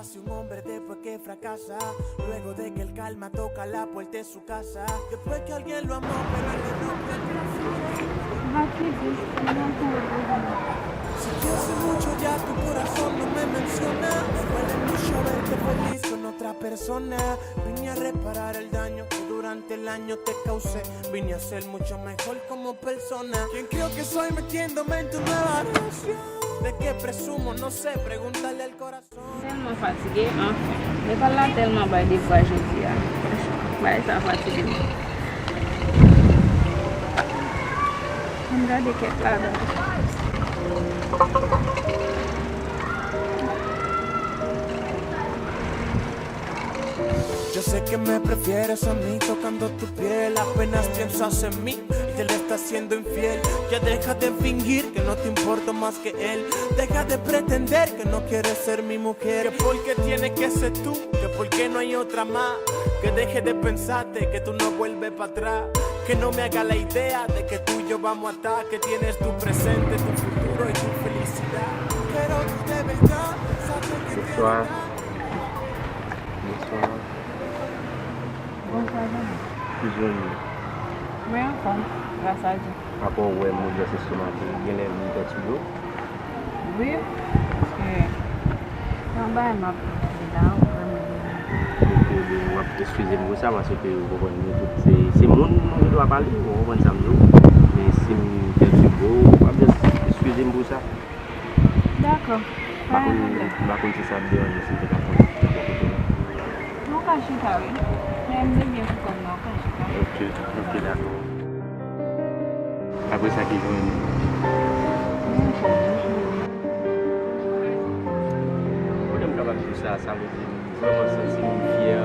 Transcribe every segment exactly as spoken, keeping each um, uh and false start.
Si un hombre después que fracasa, luego de que el calma toca la puerta de su casa, después que alguien lo amó, pero él le rompe el corazón. Si te hace mucho ya tu corazón no me menciona, me duele mucho verte feliz con otra persona. Vine a reparar el daño que durante el año te causé. Vine a ser mucho mejor como persona. ¿Quién creo que soy metiéndome en tu nueva relación? ¿De qué presumo? No sé, pregúntale al corazón. Tèlman fatige, anfen. Lekòl la tèlman bay devwa jodi a. Bagay sa fatige m. Ann gade kèk ladan. Yo sé que me prefieres a mí tocando tu piel, apenas piensas en mí y te le estás siendo infiel. Ya deja de fingir que no te importo más que él. Deja de pretender que no quieres ser mi mujer. Que porque tiene que ser tú, que porque no hay otra más. Que deje de pensarte que tú no vuelves para atrás. Que no me haga la idea de que tú y yo vamos a estar. Que tienes tu presente, tu futuro y tu felicidad. Pero tú de verdad sabes que tienes ganas. Bonsoir. Bonsoir, Jean. Ki jan w ye? Mwen anfòm, gras a Dye. Apa w wè m bouleves estomak ou, genlè m pètibe w? Wi, paske se yon bagay m ap viv la, ou vrèman bezwen. Ok, ben, w ap eskize m pou sa, paske ou konprann nou tout se, se moun, nou gen dwa pale, ou konprann sa m di w. Men si m pètibe w, w ap just eskize m pou sa. Dakò. Pa gen pwoblèm. M pa konn si sa ap deranje si m te ka pran yon ti tan bò kote w. Nou ka chita, wi. Men m te byen kontan nan w ka chita. Ok, ok, dakò. Apre sa, ki jan w ye menm? Mwen anfòm, wi. Kote m kapab di w sa, sa vle di m vrèman santi m fyè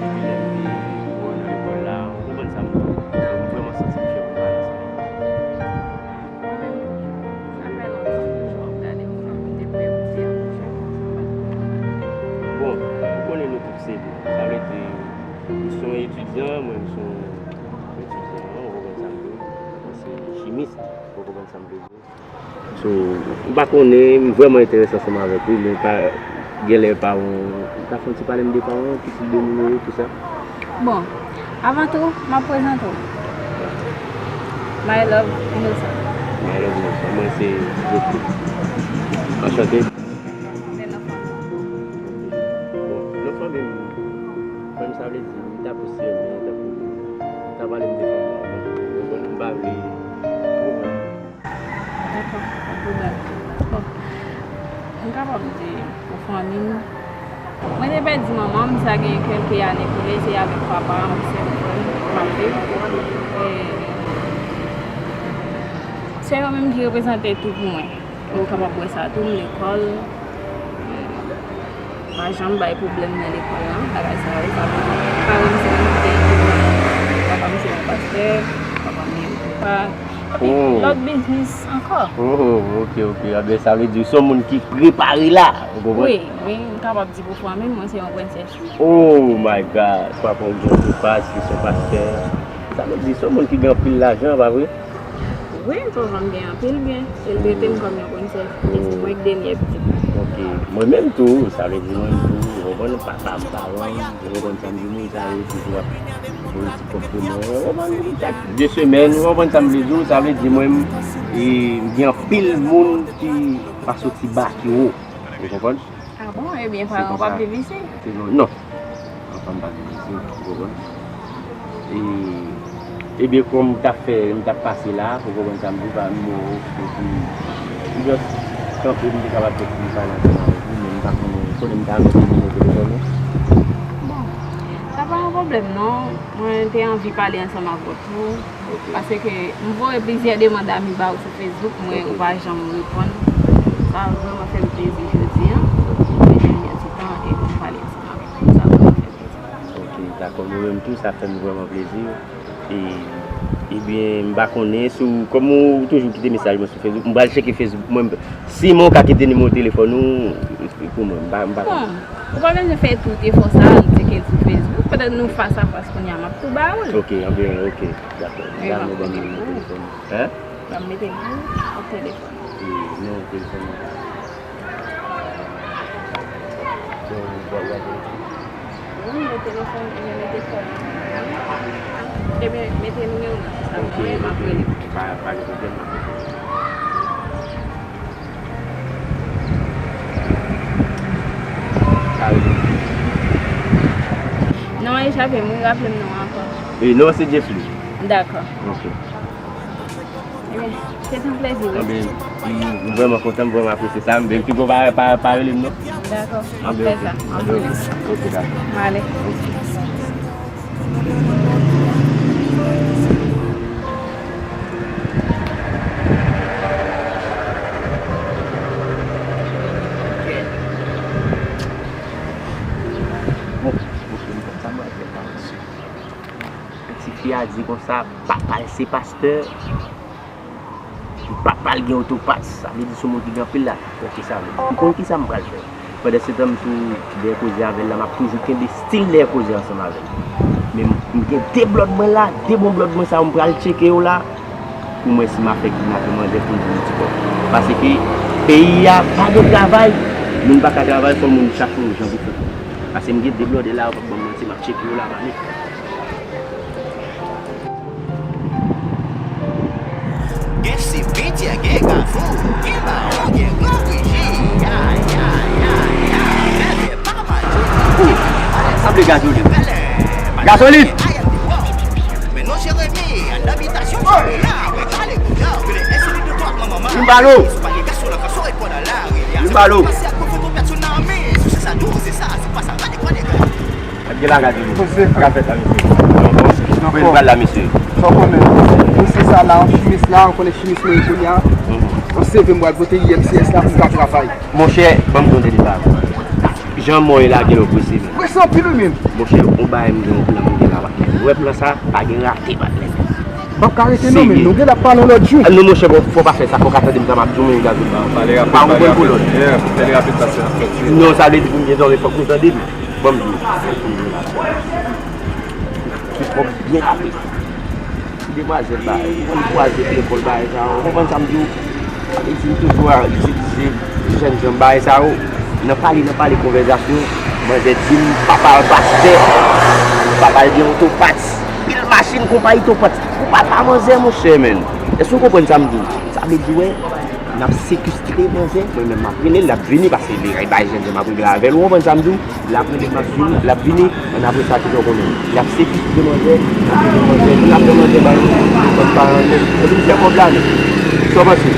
depi lè m te wè w nan lekòl la. Ou konprann sa m di w? M vrèman santi m fyè pou m pale ansanm avè w. Mwen menm, sa fè lontan m toujou ap gade w, m te prè pou di a, m fè konsa, m pa t konn. Bon, ou konnen nou tout se de. Sa vle di, ou se yon etidyan, mwen m se yon etidyan, ou konprann sa m vle di. Mwen se chimis, ou konprann sa m vle di. So, m pa konnen, m vrèman enterese ansanm avèk ou, men pa, genlè pa yon, ou ka fè yon ti pale m de pa w, ki tip de moun ou ye, tou sa? Bon, avan tou, m ap prezante w. My love, Innocent. My love, Innocent. Mwen se Jeffrey. Anchante. Men nan fanmi. Bon, nan fanmi m, fanmi m sa vle di, m ta plis renmen, tankou, ou ta pale m de fanmi m, ou konprann, m pa vle, ou konprann. Dakò, pa pwoblèm. Bon, m kapab di pou fanmi m, mwen te pèdi manman m, sa gen kèlke ane kounye a, se avèk papa m, sè m, frè m, m ap viv. E se yo menm ki reprezante tout pou mwen. Ou kapab wè sa tou, m lekòl. Pa janm bay pwoblèm nan lekòl lan, bagay sa yo, pa, pa rann se moun ki te ekri mwen. Papa m se yon pastè, papa m gen yon koupa, epi lòt biznis ankò. Oh, ok, ok. Anben, sa vle di w se yon moun ki prepare la, ou konprann? Wi, wi, m kapab di pou fanmi m, mwen se yon prensès. Oh my God! Papa w gen koupa, se yon pastè. Sa vle di se yon moun ki gen anpil lajan, pa vre? Wi, m toujou gen anpil byen. E l trete m kòm yon prensès. E se mwen k dènyè pitit la. Ok. Mwen menm tou, sa vle di mwen menm tou, ou konprann, papa m, paran m, ou konprann sa m di nou, sa vle di tou ap voye ti kòb pou mwen, ou konprann, chak de semèn, ou konprann sa m vle di w, sa vle di mwen menm, e, m gen anpil moun ki pa soti ba ki wo, ou konprann? Ah bon? Ebyen, paran w p ap viv isit? Non. Anfen, m pa gen mesye, ou konprann? E, ebyen, kòm m t ap fè, m t ap pase la, ou konprann sa m di w, pa nimewo, epi m just kanpe, m te kapab fè ti pale ansanm avèk ou, men m pa konnen, konnen m ta mete nimewo telefòn ou. Bon, sa pa yon pwoblèm, non. Mwen te anvi pale ansanm avèk ou tou. Ok. Paske m voye plizyè demann ami ba ou sou Facebook, men ou pa janm reponn. Sa vrèman fè m plezi jodi a. Mwen jwenn yon ti tan e pou m pale ansanm avèk ou. Sa vrèman fè m plezi. Ok, dakò. Mwen menm tou, sa fè m vrèman plezi. E, ebyen, m pa konnen si w, kòm ou toujou kite mesaj mwen sou Facebook, m pral tcheke Facebook mwen. Sinon, ou ka kite nimewo telefòn ou pou mwen. M pa, m pa konnen. Bon, ou pa bezwen fè tout efò sa, al tcheke l sou Facebook. Petèt nou fas a fas kounye a, m ap tou ba ou l. Ok, anben, ok. Dakò. Dam, ban m nimewo telefòn ou. Hein? Ban m mete pou ou telefòn. E, non, telefòn nan pa. Bon, Non, mete telefòn, ebyen, mete kòd. Ebyen, mete nimewo nan sista, m ap rele. Pa, pa gen pwoblèm, m ap rele. Sa rele. Non an echape m, wi, raple m non an ankò. Wi, non an se Jeffrey. Dakò. Ok. Ebyen, se te yon plezi, wi. Anben, m, m vrèman kontan, m vrèman apresye sa. Anben, pipo pa, pa, pa rele m non. Dakò, m ap fè sa. M ap rele. Ok, dakò. M ale. Ok. Bon, ok, m konn sa m pral fè la, mesye. Tifi a di konsa, papa l se pastè, papa l gen otopat, sa vle di se yon moun ki gen anpil lajan. Bon, kisa vle di? M konn kisa m pral fè. Pandansetan, m sou dèyè koze avè l la, m ap toujou kenbe stil dèyè koze ansanm avè l. Men m, m gen de blòd mwen la, de bon blòd mwen sa yo, m pral tcheke yo la, pou m wè si m a fè kidnape manzè pou l vin ti kòb. Paske peyi a pa gen travay, moun pa ka travay, fò moun chache yon jan pou fè kòb. Paske m gen de blòdè la, yo p ap ban m manti, m ap tcheke yo la, m ale. Gen sipitye, gen kafou, gen bawon, gen gran bouji. Ya, ya, ya, ya. Bèbè pa mache. Sanble gazolin. Gazolin! Men non Jeremi, anndan bitasyon Jeremi la, mwen pale pou nou, vle ensi de twa manman. Vin ba nou. Sou pale gason la, gason reponn an lari. Vin ba nou. Pase ak foto pèsonami, sou se sa dou, se sa, sou pa sa, pa dekwa dekwa. Ap gen bagay di nou. Sa k ap fèt la, mesye? Bon, bon. Kòman nou pral la, mesye? Sa w konnen, mesye sa la, yon chimis la, ou konnen chimis mwen ye kounye a. Mhm. Yon C V m pral pote I M C S la pou l ka travay. Monchè, ban m di w de bagay. Jan mò ye la, gen lè w prese menm. Prese anpil, wi, menm. Monchè, yon bagay m gen yon plan m gen la, patnè. Ou wè plan sa, pa gen rate, patnè. M p ap ka rete non, men nou gen l ap pale yon lòt jou. Non, monchè, bon, fò w pa fè sa, fò w ka tande m sa m ap di w, men gade. Pale rapid, pale rapid. Yeah, pale rapid, paske n ap fè ti. Non, sa vle di pou m gen zòrèy, fòk nou tande m. Ban m di w. Fòk byen rapid. Demwazèl bagay, ou konn kwaze lekòl bagay sa yo, ou konprann sa m di w? Sa vle di m toujou itilize jèn jan bagay sa yo. Nan pale, nan pale konvèzasyon, manzè di m, papa l pastè, papa l gen otopat, pil machin konpayi otopat. Ou papa manzè, monchè, menn. Èske w konprann sa m di w? Sa vle di, wè, n ap sekistre manzè, mwen menm m ap rele l, l ap vini, paske li bay jèn jan m ap regle avè l, ou konprann sa m di w? L ap rele, m ap vini, l ap vini, ann apre sa, kisa w konnen? L ap sekistre manzè, l ap rele manzè, l ap fè manzè ba nou, kòm paran l, epi l fè kòb la, men. Sa w panse?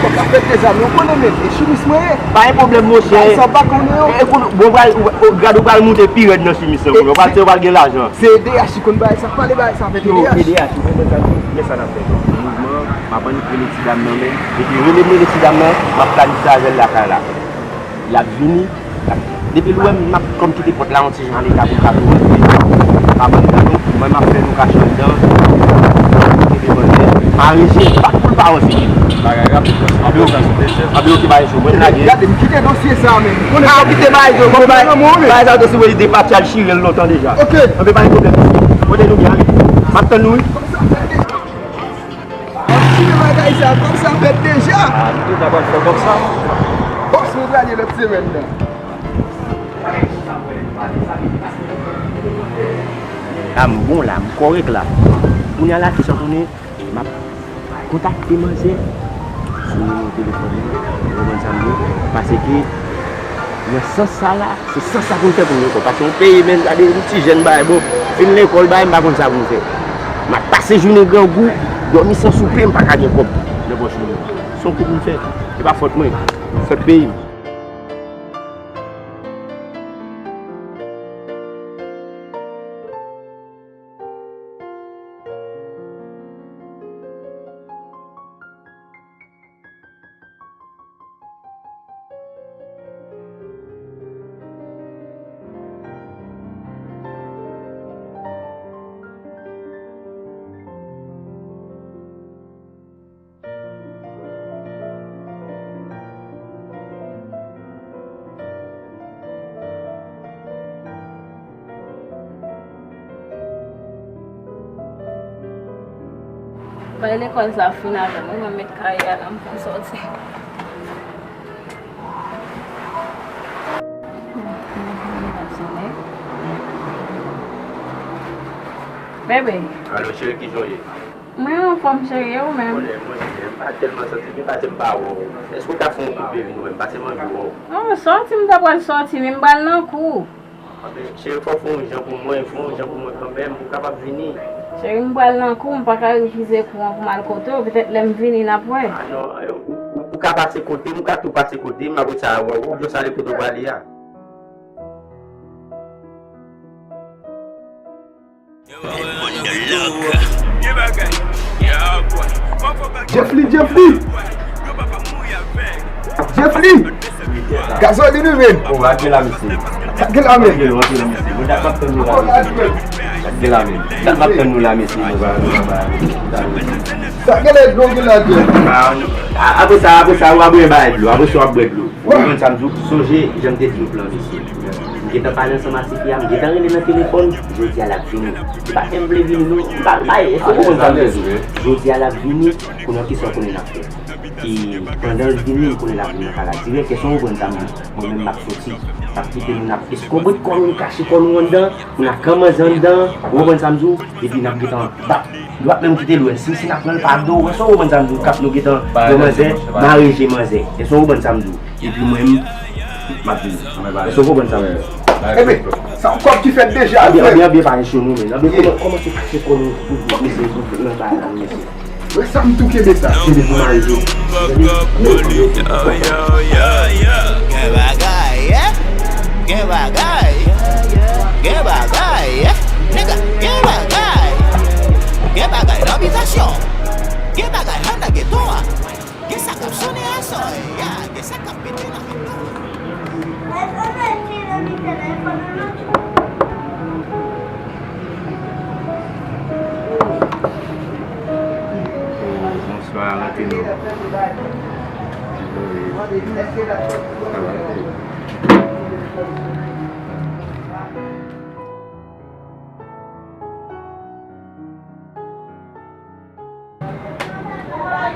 Kòb la fèt deja, men ou konnen, men, e chimis mwen ye. Pa gen pwoblèm, monchè. Sa w pa konnen yo. Ekout, bon, pral, ou, ou, grad ou pral moute pi rèd nan chimis lan, konnen. Ou pral, ou pral gen lajan. Se E D H ki konn bay sa, pale bay sa avèk E D H. E D H, ou konprann sa, men sa n ap fè. Mouvman, m ap annik rele ti dam nan, men. Epi rele m rele ti dam nan, m ap planifye avè l lakay la. L ap vini. Depi l wè m, m ap kòm kite pòt la yon ti jan anleta pou l ka tou rantre. Pa ban m tan non. Mwen, m ap fè nou kache anndan. Kenbe manzè. Aranje bak pou l pa ranse. Bagay rapid, paske anpil okipe bagay cho. Mwen lage. Gade, m kite dosye sa a menm. Ah, ou kite bagay cho. Bon, bagay, bagay sa yo te sipoze depatche al chire l lontan deja. Ok. Anben, pa gen pwoblèm. Kote nou ye a? M ap tann nou, wi. Ap tire bagay sa, kòb sa fèt deja. Ah, nou tout la pral fè kòb sa. Bòs, nou prale lòt semèn nan. La m bon la, m kòrèk la. Kounye a la, kisa w konnen, m ap kontakte manzè sou nimewo telefòn nan, ou konprann sa m di w, paske nan sans sa la, se sans sa pou n fè pou n gen kòb. Paske yon peyi menm, gade yon ti jèn bagay, bon, fin lekòl bagay, m pa konn sa pou m fè. M ap pase jounen grangou, dòmi san soupe, m pa ka gen kòb nan pòch mwen. Se yon kou pou m fè. Se pa fòt mwen. Fòt peyi m. Fòk lekòl sa fin avè m, mwen mèt karyè a la, m fin sòti. Bebe. Alo, cheri, kijan w ye? Mwen anfòm, cheri, e ou menm? Konnen mwen, m pa tèlman santi byen, pase m pa wè w. Èske w ka fè yon kout men vin wè m? Pase m anvi wè w. Oh, sòti, m ta pral sòti, men m pral nan kou. Anben, cheri, fò w fè yon jan pou mwen, fè yon jan pou mwen kanmenm, ou kapab vini. Cheri, m pral nan kou, m pa ka refize kou an pou m al kote w, petèt lè m vini n ap wè. Ah non, ou, ou, ou ka pase kote m, ou ka tou pase kote m, apre sa, wè w, ou byen sale kote w prale a. Jeff Lee, Jeff Lee! Jeff Lee! Gazolin wi menm! Oh, ak de la mesye. Ak de la menm! Ak de la mesye. Mwen dat m ap tann nou la mesye. Mwen dat m ap tann nou la mesye. Mwen ba nou ba. Sa gen lè dlo gen la Jeff. Ah, apre sa, apre sa, w ap bwè bay dlo. Apre sa, w ap bwè dlo. Ou konprann sa m di w? Sonje, jan m te di w plan mesye. M gentan pale ansanm ak tifi a, m gentan rele nan telefòn, jodi a l ap vini. Se pa ke m vle vini non, m pa bay, èske w konprann sa m vle di? Jodi a l ap vini, kounye a kisa w konnen n ap fè? E pandan l vini, m konnen l ap vin nan kay la dirèk, èske w konprann sa m di? Mwen menm m ap soti, m ap kite nou, n ap eskobrit kò nou, n kache kò nou anndan, pou n ap kanmanze anndan, ou konprann sa m di w? Epi n ap gentan bat. Nou p ap menm kite l wè. Si, si n ap pran l pa do, w wè sa w konprann sa m di w, k ap nou gentan pran manzè, mare je manzè. Èske w konprann sa m di w? Epi mwen menm, m ap vini. Èske w konprann sa m di w? Ebyen, sa yon kòb ki fèt deja. Anben, anben, anben, pa gen cho non, men. Anben, kòman, kòman se kache kò nou, nou, nou, nou, nou, nan bagay la, mesye? Wè sa m tou kenbe sa. Kenbe pou mare je. Gen bagay, yeah. Gen bagay. Gen bagay, yeah. Nèg la, gen bagay. Gen bagay nan bitasyon. Gen bagay anndan geto a. Gen sa k ap sonnen aswè a. Gen sa k ap pete nan geto a. Bonswa, rantre non. Sa va?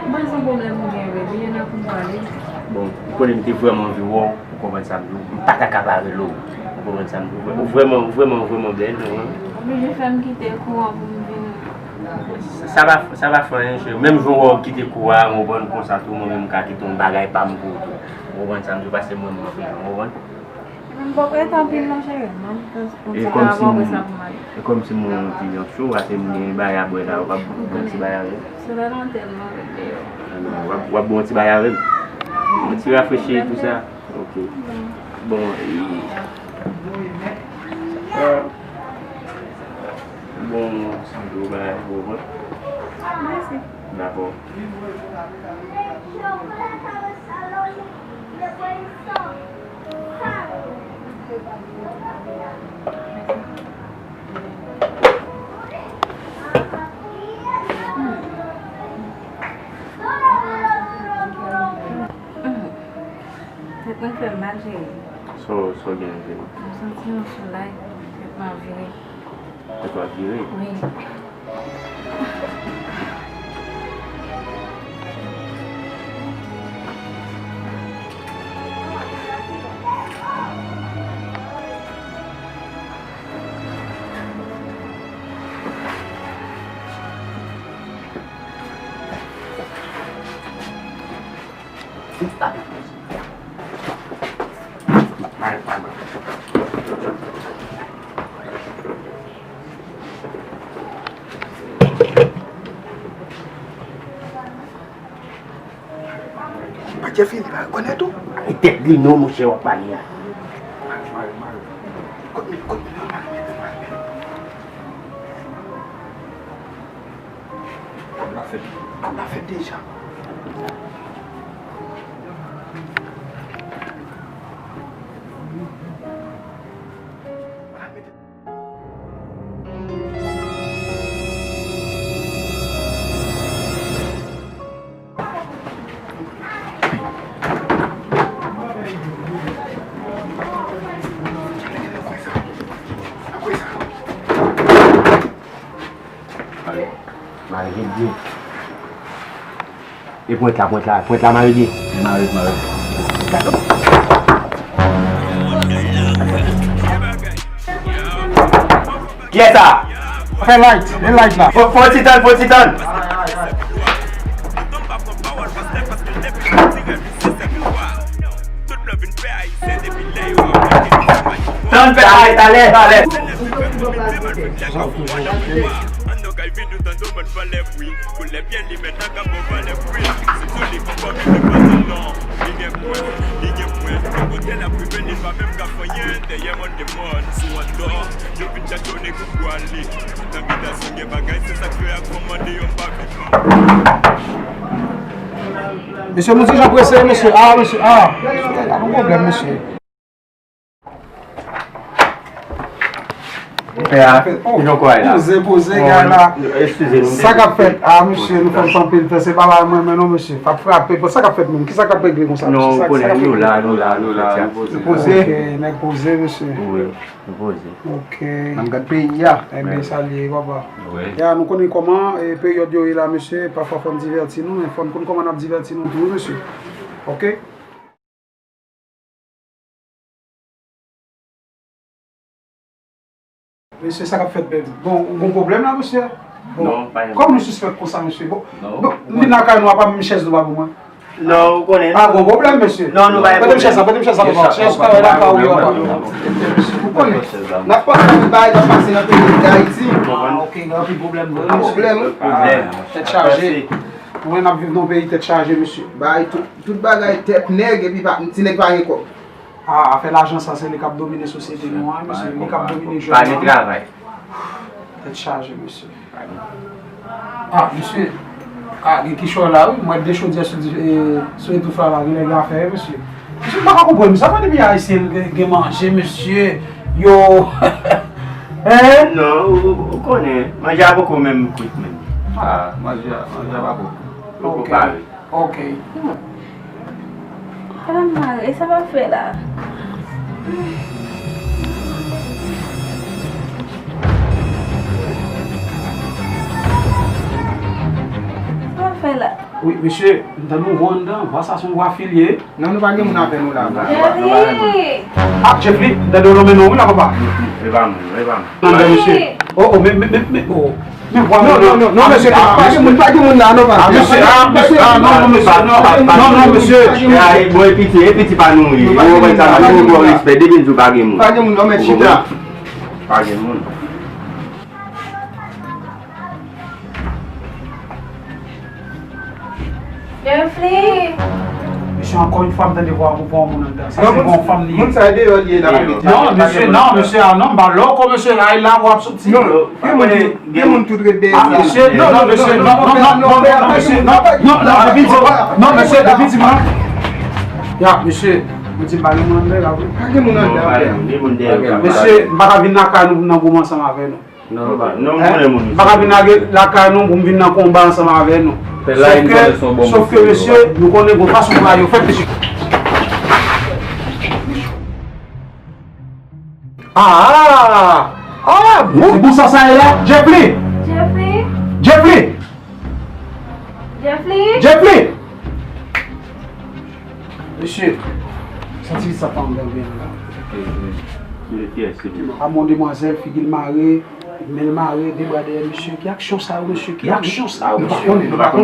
Mwen se yon pwoblèm ou gen, baby, e nan kou m prale. Bon, ou konnen m te vrèman anvi wè w, ou konprann sa m di w. M pa ta ka pa rele w, ou konprann sa m di w. Ou vrèman, ou vrèman, ou vrèman bèl, non? Oblije fè m kite kou an pou m vini. Sa, sa pa, sa pa fè anyen, cheri. Menm jan w wè w kite kou a, ou konprann, konsa tou, mwen menm m ka kite yon bagay pa m pou ou tou. Ou konprann sa m di w, paske mwen, mwen, ou konprann? M poko ret anpil non, cheri. M ap pran ti tan avan, apre sa pou m ale. E kòmsi m wè w ti jan cho, paske m gen bagay a bwè la, w ap bwè yon ti bagay avè m? Sou lè nan tèlman ret deyò. W ap, w ap bwè yon ti bagay avè m? Yon ti rafrechi, tou sa? Ok. Bon, e, ah, bon, sa m di w bagay, w konprann? Mèsi. Dakò. Tèt mwen fè m mal, cheri. Sa w, sa w gen, cheri? M santi yon chalè, tèt mwen ap vire. Tèt w ap vire? Wi. Patjè fini pa rekonèt ou. E tèt li non, monchè, w ap pale a. Mare, mare, mare. Kot mi, kot mi, mare, mare, mare. Kòb la fèt, kòb la fèt deja. Mare, mare, ret byen. E pwent la, pwent la, pwent la, mare byen. Mare, mare. Kiyès sa? Fè light, men light la. Fò, fò titan, fò titan. Tann fè talè, talè, talè. Mesye, nou ti jan prese, mesye. Ah, mesye, ah. Mesye, pa gen pwoblèm, mesye. Pè a, oh, kijan w kwè la? Poze, poze, gay la. Eskize nou. Sa k ap fèt? Ah, mesye, nou fè m sanpil tè. Se pa bagay mwen, men non, mesye. P ap frape. Bon, sa k ap fèt menm? Kisa k ap regle konsa, mesye? Non, ou konnen, nou la, nou la, nou la, nou poze. Nou poze? Ok, nèg poze, mesye. Wi. Poze. Ok. N ap gad peyi a. Ebyen, sa l ye, papa. Wi. Ya, nou konnen kòman, e, peryòd yo ye la, mesye. Pafwa, fò n divèti nou, men fò n konn kòman n ap divèti nou tou, wi, mesye. Ok? Mesye, sa k ap fèt, baby? Bon, ou gon pwoblèm la, mesye? Bon, non, pa gen kòman nou sispèk konsa, mesye? Bon, non, bon, m vin lakay nou, apa menm chèz nou pa pou mwen? Non, ou konnen. Pa gon pwoblèm, mesye. Non, nou pa gen pwoblèm. Prete m chèz la, prete m chèz la, papa. Chèz ou ka wè lakay ou yo, papa. Ou konnen. N ap pale de bagay k ap pase nan peyi Dayiti. Ah, ok, gen anpil pwoblèm vre, mesye. Pwoblèm. Pwoblèm. Tèt chaje. Ou wè n ap viv nan yon peyi tèt chaje, mesye. Bay tout, tout bagay tèt nèg, epi pa, ti nèg pa gen kòb. Ah, afè lajan sa, se li k ap domine sosyete nou an, mesye. Li k ap domine jèn yo. Pa gen travay. Tèt chaje, mesye. Ah, mesye. Ah, gen kichòy la, wi. Mwen de chodyè sou di-, e, sou etoufa la, gen lè gen afè, mesye. Mesye, m pa ka konprann sa, mwen, depi Ayisyen gen, gen manje, mesye. Yo. Hein? Non, ou, ou, ou konnen. Manje a poko menm kwit menm. Ah, manje a, manje a pa poko. Poko pare. Ok. Sa m mare, sa m ap fè la? Sa m ap fè la? Wi, mesye, m tande yon vwa anndan, vwa sa se yon vwa filye. Non, nou pa gen moun avè nou la. Jerry! Ah, Jeffrey, m tande yon non men non wi la, papa. E pa moun, e pa moun. Anndan, mesye. Oh, oh, men, men, men, men, oh. Non, non, non, non, mesye, pa gen moun, pa gen moun la, non, pa. Ah, mesye, ah, mesye, ah, non, non, mesye, non, non, non, mesye. Bon, e piti, e piti pa nou ye. Ou wè sa, nou bon respè, depi n di w pa gen moun. Pa gen moun, non, men chita. Pa gen moun. Jeffrey! Mesye, ankò yon fwa, m tande vwa, vwa yon moun anndan. Sa se vwa yon fanm li ye. Moun sa deyò li ye la. Non, mesye, non, mesye, ah, non, m pa lòko, mesye, la, la, w ap soti. Non, gen moun, gen moun tout ret dèyè. Ah, mesye, non, non, mesye, non, non, mesye, non, non, non, depi di, non, mesye, depi di, non. Ya, mesye, mwen di m pa gen moun anndan la, wi. Pa gen moun anndan, frè. Mesye, m pa ka vin lakay nou pou m nan goumen ansanm avè nou. Non, non, non, m konnen moun. M pa ka vin lage lakay nou pou m vin nan konba ansanm avè nou. Sòf ke, sòf ke, mesye, nou konnen gon fason bagay yo fèt, mesye. Ah, ah, ah, bon, bon sa sa ye la, Jeffrey. Jeffrey. Jeffrey. Jeffrey. Jeffrey. Mesye, sa ti sa pa andan byen la. A mon demwazèl, figi l mare, men l mare, de bra dèyè, mesye. Ki aksyon sa yo, mesye? Ki aksyon sa yo, mesye?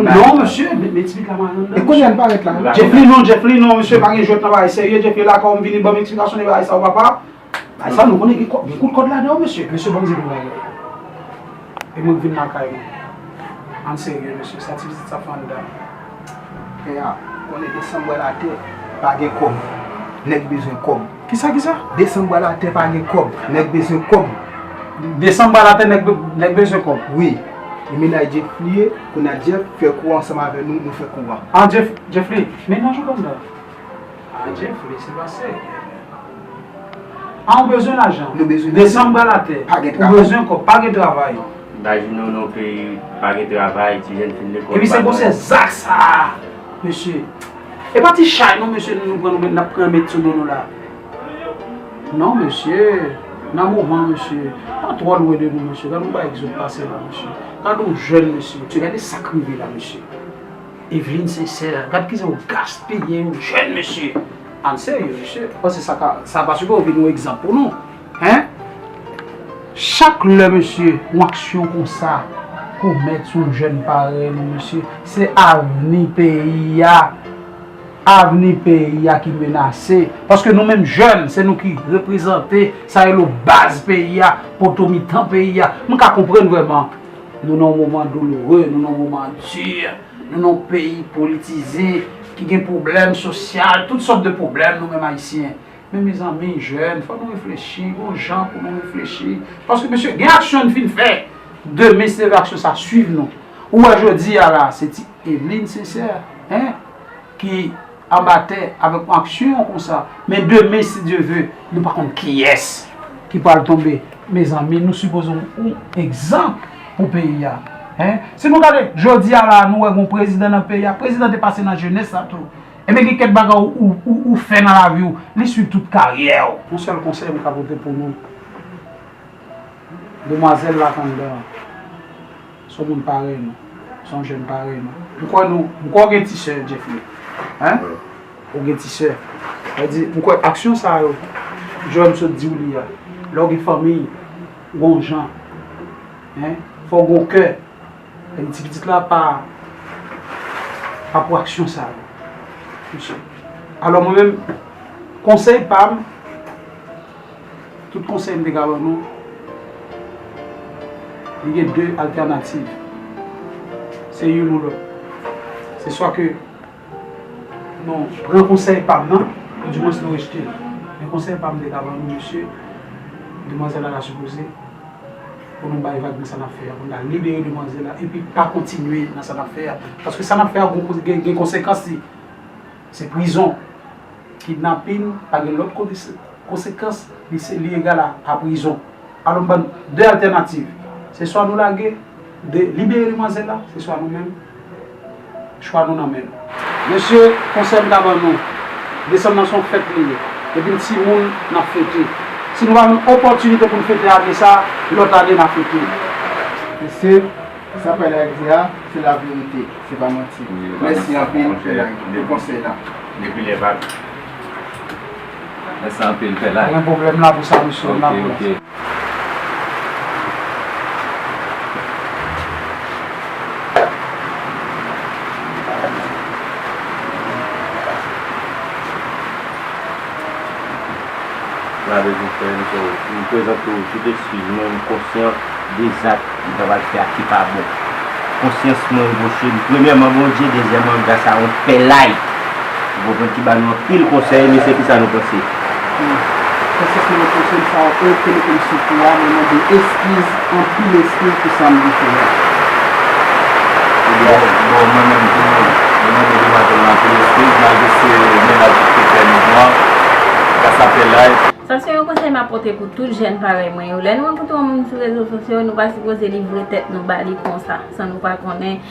Non, mesye, men, men ti pitit la mare anndan. E kounye a l parèt la. Jeffrey, non, Jeffrey, non, mesye, pa gen jwèt nan bagay serye. Jeffrey, lakay ou m vini, ban m eksplikasyon de bagay sa yo, papa. Bagay sa, nou konnen gen kò-, gen kout kòd ladan yo, mesye. Mesye, ban m di nou bagay. E mwen k vin lakay nou. Ann serye, mesye. Sa ti pitit sa fè anndan. Pè a, konnen desanm bwal atè, pa gen kòb. Nèg bezwen kòb. Kisa, kisa? Desanm bwal atè, pa gen kòb. Nèg bezwen kòb. Desanm bwal atè, nèg be-, nèg bezwen kòb. Wi. E mennaj Jeff li ye, kounye a Jeff fè kou ansanm avè nou, nou fè kou a. Ah, Jeff, Jeffrey, mennaj ou anndan. Ah, Jeffrey, se pa serye. Ah, ou bezwen lajan. Nou bezwen lajan. Desanm bwal atè. Pa gen travay. Ou bezwen kòb, pa gen travay. Imajine w nan yon peyi pa gen travay, ti jèn fin lekòl. Epi se gwosè zak sa a, mesye. E pa ti chay non, mesye, nou pran, nou met, n ap pran met sou do nou la. Non, mesye. Nan moman, mesye. Pa twò lwen de nou, mesye. Gade yon bagay ki sot pase la, mesye. Gade yon jèn, mesye. Mesye, gade sa k rive la, mesye. Eveline Sincère, gad kijan w gaspiye yon jèn mesye. Ann serye, mesye. Ou panse sa ka, sa pa sipoze vin yon egzanp pou nou? Hein? Chak lè, mesye, yon aksyon konsa komèt sou yon jèn parèy nou, mesye, se avni peyi a. Avni peyi a ki menase. Paske nou menm jèn, se nou ki reprezante, sa rele baz peyi a, poto mitan peyi a. M ka konprann vrèman, nou nan yon moman douloure, nou nan yon moman di, nou nan yon peyi politize, ki gen pwoblèm sosyal, tout sòt de pwoblèm, nou menm Ayisyen. Men mezanmi, jèn, fò nou reflechi, gon jan pou nou reflechi. Paske, mesye, gen aksyon n fin fè. Demen, si Dye vle, aksyon sa swiv nou. Ou wè jodi a la, se ti Evelyne Sincère, hein, ki anba tè avèk yon aksyon konsa. Men demen, si Dye vle, nou pa konn kiyès ki pral tonbe. Mezanmi, nou sipoze yon egzanp pou peyi a. Hein? Si nou gade, jodi a la, nou wè gon prezidan nan peyi a, prezidan te pase nan jenès la tou. Ebyen, gen kèk bagay ou, ou, ou, ou fè nan lavi w, li swiv tout karyè w. Yon sèl konsèy m ka pote pou nou, demwazèl la k anndan an, se yon moun parèy nou, se yon jèn parèy nou. M kwè nou, m kwè w gen ti sè, Jeffrey. Hein? Ou gen ti sè. Sa vle di, m kwè aksyon sa yo, jan m sot di w li a, lè w gen fanmi, gon jan, hein, fò w gon kè. Ebyen, ti pitit la pa, pa pou aksyon sa yo, mesye. Alò, mwen menm, konsèy pa m, tout konsèy m te ka ban nou, li gen de altènativ. Se youn ou lòt. Se swa ke nou pran konsèy pa m nan, oudimwens nou rejte l. Men konsèy pa m te ka ban nou, mesye, demwazèl la ta sipoze pou nou bay vag nan sa n ap fè a, pou n ta libere demwazèl la, epi pa kontinye nan sa n ap fè a. Paske sa n ap fè a gon, gen, gen konsekans li. Se prizon. Kidnapin, pa gen lòt kote se konsekans, li se, li egal a, a prizon. Alò m ban n de altènativ. Se swa nou lage, de, libere demwazèl la, se swa nou menm, chwa nou nan men nou. Mesye, konsèy m ka ban nou, desanm nan se yon fèt li ye. Depi n timoun, n ap fete. Si nou pa jwenn opòtinite pou n fete ane sa, lòt ane n a fete. Mesye, sa Pè Lay di a, se laverite, se pa manti. Mèsi anpil, Pè Lay, pou konsèy la. Depi lè pa. Mèsi anpil, Pè Lay. Pa gen pwoblèm, m la pou sa, mesye, m la pou sa. Gade, Jefè, m prezante w tout eskiz mwen, m konsyan de zak m ta pral fè a ki pa bon. Konsyans mwen reproche m, premyèman, Bondye, dezyèmman, gras a yon Pè Lay. Ou konprann, ki ba nou anpil konsèy, mesye, kisa nou panse? Konsyans mwen reproche m, sa okenn konn sou kou a, mwen mande eskiz, anpil eskiz pou sa m te fè a. Ebyen, bon, mwen menm tou, mwen mande demwazèl la anpil eskiz, malgre se mennaj li ki te fè nou an, gras a Pè Lay. Sa se yon konsèy m ap pote pou tout jèn parèy mwen yo. Lè nou rankontre yon moun sou rezo sosyo, nou pa sipoze livre tèt nou ba li konsa, san nou pa konnen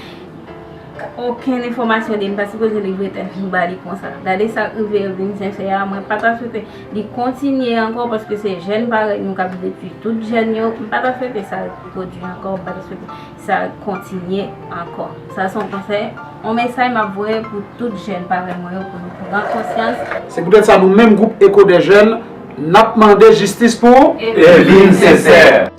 okenn enfòmasyon de li, n pa sipoze livre tèt nou ba li konsa. Gade sa k rive Evelyne Sincère a, mwen pa ta swete li kontinye ankò, paske se jèn parèy nou k ap detwi tout jèn yo. M pa ta swete sa pwodui ankò, m pa ta swete sa kontinye ankò. Sa se yon konsèy, yon mesaj m ap voye pou tout jèn parèy mwen yo, pou nou pran konsyans. Se poutèt sa, nou menm gwoup Echo des Jeunes, n ap mande jistis pou Evelyne Sincère.